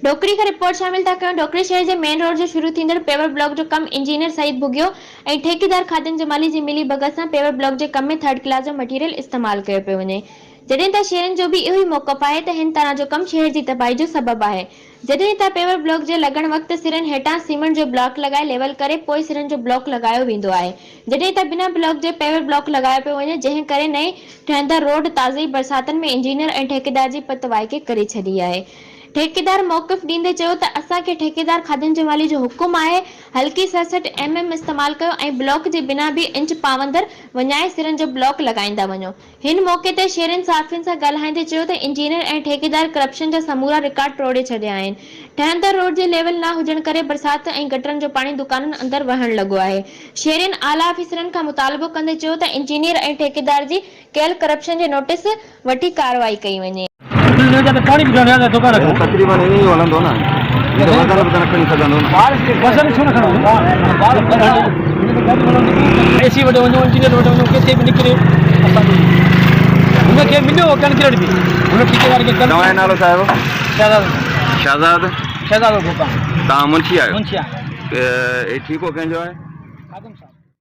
ڏوڪري کان رپورٽ شامل ٿا ڪيون ڏوڪري شهر جي مين روڊ جو شروع ٿيندڙ پيور بلاڪ جو ڪم انجنيئر سعيد ڀڳيو ۽ ٺيڪيدار خادم جمالي جي ملي ڀڳت سان پيور بلاڪ جي ڪم ۾ ٿرڊ ڪلاس جو مٽيريل استعمال ڪيو پيو وڃي جڏهن ته شهرين جو به اهو ئي موقف آهي ته هن طرح جو ڪم شهر جي تباهي جو سبب آهي جڏهن ته پيور بلاڪ جي لڳڻ وقت سرن هيٺان سيمنٽ جو بلاڪ لڳائي ليول ڪري پوء سرن جو بلاڪ لڳايو ويندو آهي جڏهن ته بنا بلاڪ جي پيور بلاڪ لڳايو پيو وڃي جنهن ڪري نئين ٺهندڙ روڊ تازي ئي برساتن ۾ انجنيئر ۽ ٺيڪيدار جي پت وائکي ڪري ڇڏي آهي ٺيڪيدار موقف ڏيندي چيو ته اسان کي ٺيڪيدار خادم جمالي جو حڪم آهي هلڪي 67 ايم ايم استعمال ڪيو ۽ بلاڪ جي بنا به انچ پاوندر وڃائي سرن جو بلاڪ لڳائيندا وڃو هن موقعي تي شهرين صحافين سان ڳالهائيندي چيو ته انجنيئر ۽ ٺيڪيدار ڪرپشن جا سمورا رڪارڊ ٽوڙي ڇڏيا آهن، ٺهندڙ روڊ جي ليول نه هجڻ ڪري برسات ۽ گٽرن جو پاڻي دڪانن اندر وهڻ لڳو آهي. شهرين اعليٰ آفيسرن کان مطالبو ڪندي چيو ته انجنيئر ۽ ٺيڪيدار جي ڪيل ڪرپشن جي نوٽيس وٺي ڪارروائي ڪئي وڃي. تقريبن ائين ئي هلندو نه وزن به ته نه کڻي سگهندو نه. وزن ڇو نه کڻندو اي سي وٽ وڃو انجنيئر وٽ وڃو ڪٿي به نڪري اسان جو هن کي مليو ڪنڪريٽ به هن ٺيڪيدار کي توهان جو نالو ڇا آهي شهزاد شهزاد شهزادو گوپانگ توهان منشي آهيو منشي آهيان هي ٺيڪو ڪنهن جو آهي؟